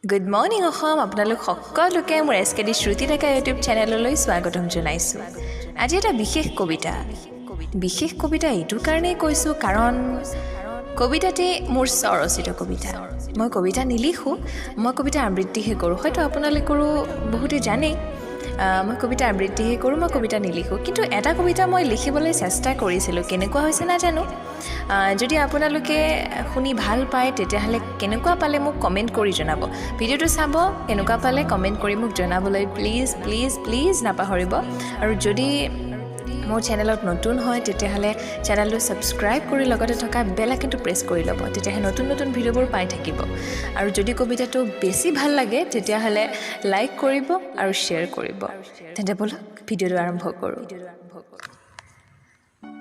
Good morning Assam, আপোনালোক সকলোকে মোৰ এছ কে ডি শ্ৰুতি ডেকা ইউটিউব চেনেললৈ স্বাগতম জনাইছোঁ। আজি এটা বিশেষ কবিতা। বিশেষ কবিতা এইটো কাৰণেই কৈছোঁ, কাৰণ কবিতাটি মোৰ স্বৰচিত কবিতা। মই কবিতা নিলিখোঁ, মই কবিতা আবৃত্তিহে কৰোঁ। হয়তো আপোনালোকৰো বহুতে জানেই, মই কবিতা আবৃত্তিহে কৰোঁ, মই কবিতা নিলিখোঁ। কিন্তু এটা কবিতা মই লিখিবলৈ চেষ্টা কৰিছিলোঁ, কেনেকুৱা হৈছে নাজানো। যদি আপোনালোকে শুনি ভাল পায়, তেতিয়াহ'লে কেনেকুৱা পালে মোক কমেণ্ট কৰি জনাব। ভিডিঅ'টো চাব, কেনেকুৱা পালে কমেণ্ট কৰি মোক জনাবলৈ প্লিজ প্লিজ প্লিজ নাপাহৰিব। আৰু যদি মোৰ চেনেলত নতুন হয়, তেতিয়াহ'লে চেনেলটো ছাবস্ক্ৰাইব কৰি লগতে থকা বেল আইকনটো প্ৰেছ কৰি ল'ব, তেতিয়াহে নতুন নতুন ভিডিঅ'বোৰ পাই থাকিব। আৰু যদি কবিতাটো বেছি ভাল লাগে, তেতিয়াহ'লে লাইক কৰিব আৰু শ্বেয়াৰ কৰিব। তেন্তে ব'লক, ভিডিঅ'টো আৰম্ভ কৰোঁ।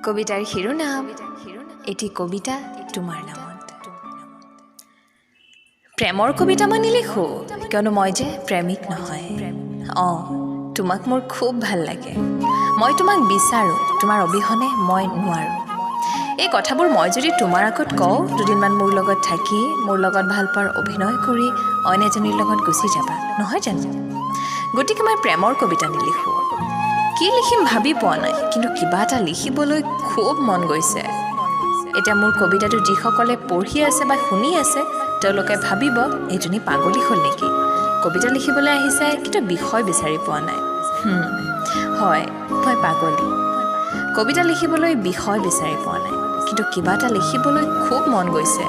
কবিতাৰ শিৰোনাম এটি কবিতা তোমাৰ নামত। প্ৰেমৰ কবিতা মই নিলিখোঁ, কিয়নো মই যে প্ৰেমিক নহয়। অঁ, তোমাক মোৰ খুব ভাল লাগে, মই তোমাক বিচাৰোঁ, তোমাৰ অবিহনে মই নোৱাৰোঁ। এই কথাবোৰ মই যদি তোমাৰ আগত কওঁ, দুদিনমান মোৰ লগত থাকি মোৰ লগত ভাল পোৱাৰ অভিনয় কৰি অইন এজনীৰ লগত গুচি যাবা, নহয় জানো? গতিকে মই প্ৰেমৰ কবিতা নিলিখোঁ। কি লিখিম ভাবি পোৱা নাই, কিন্তু কিবা এটা লিখিবলৈ খুব মন গৈছে। এতিয়া মোৰ কবিতাটো যিসকলে পঢ়ি আছে বা শুনি আছে, তেওঁলোকে ভাবিব, এইজনী পাগলী হ'ল নেকি? কবিতা লিখিবলৈ আহিছে, কিন্তু বিষয় বিচাৰি পোৱা নাই। হয়, মই পাগলী। কবিতা লিখিবলৈ বিষয় বিচাৰি পোৱা নাই, কিন্তু কিবা এটা লিখিবলৈ খুব মন গৈছে।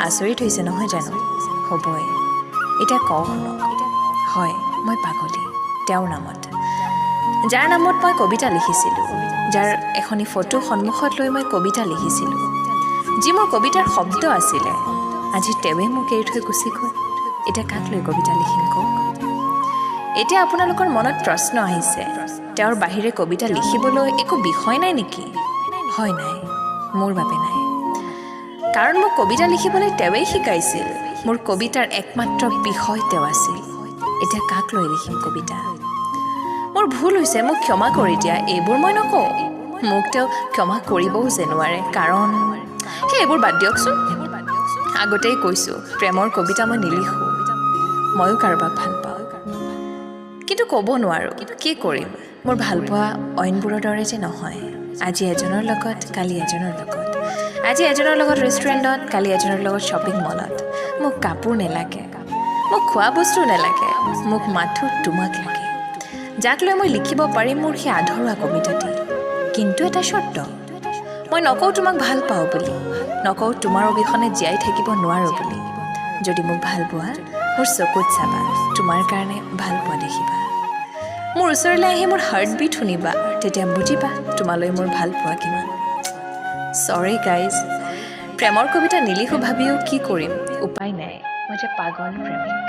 আচৰিত হৈছে, নহয় জানো? হ'বই। এতিয়া কওঁ শুনক। হয়, মই পাগলী তেওঁৰ নামত, যাৰ নামত মই কবিতা লিখিছিলোঁ, যাৰ এখনি ফটো সন্মুখত লৈ মই কবিতা লিখিছিলোঁ, যি মোৰ কবিতাৰ শব্দ আছিলে। আজি তেওঁৱে মোক এৰি থৈ গুচি গ'ল। এতিয়া কাক লৈ কবিতা লিখিম কওক? এতিয়া আপোনালোকৰ মনত প্ৰশ্ন আহিছে, তেওঁৰ বাহিৰে কবিতা লিখিবলৈ একো বিষয় নাই নেকি? হয়, নাই, মোৰ বাবে নাই। কাৰণ মোক কবিতা লিখিবলৈ তেওঁৱেই শিকাইছিল। মোৰ কবিতাৰ একমাত্ৰ বিষয় তেওঁ আছিল। এতিয়া কাক লৈ লিখিম কবিতা? মোৰ ভুল হৈছে, মোক ক্ষমা কৰি দিয়া, এইবোৰ মই নকওঁ। মোক তেওঁ ক্ষমা কৰিবও যে নোৱাৰে, কাৰণ সেই এইবোৰ বাদ দিয়কচোন। আগতেই কৈছোঁ, প্ৰেমৰ কবিতা মই নিলিখোঁ। ময়ো কাৰোবাক ভাল পাওঁ, কিন্তু ক'ব নোৱাৰোঁ। কি কৰিম? মোৰ ভালপোৱা অইনবোৰৰ দৰে যে নহয়। আজি এজনৰ লগত, কালি এজনৰ লগত, আজি এজনৰ লগত ৰেষ্টুৰেণ্টত, কালি এজনৰ লগত শ্বপিং মলত। মোক কাপোৰ নেলাগে, মোক খোৱা বস্তু নেলাগে, মোক মাথো তোমাক লাগে, যাক লৈ মই লিখিব পাৰিম মোৰ সেই আধৰুৱা কবিতাটি। কিন্তু এটা চৰ্ত, মই নকওঁ তোমাক ভাল পাওঁ বুলি, নকওঁ তোমাৰ অবিহনে জীয়াই থাকিব নোৱাৰোঁ বুলি। যদি মোক ভাল পোৱা, মোৰ চকুত চাবা, তোমাৰ কাৰণে ভাল পোৱা দেখিবা। মোৰ ওচৰলৈ আহি মোৰ হাৰ্টবিট শুনিবা, তেতিয়া বুজিবা তোমালৈ মোৰ ভাল পোৱা কিমান। চৰি গাইজ, প্ৰেমৰ কবিতা নিলিখোঁ ভাবিও কি কৰিম, উপায় নাই। মই যে পাগল প্ৰেমিক।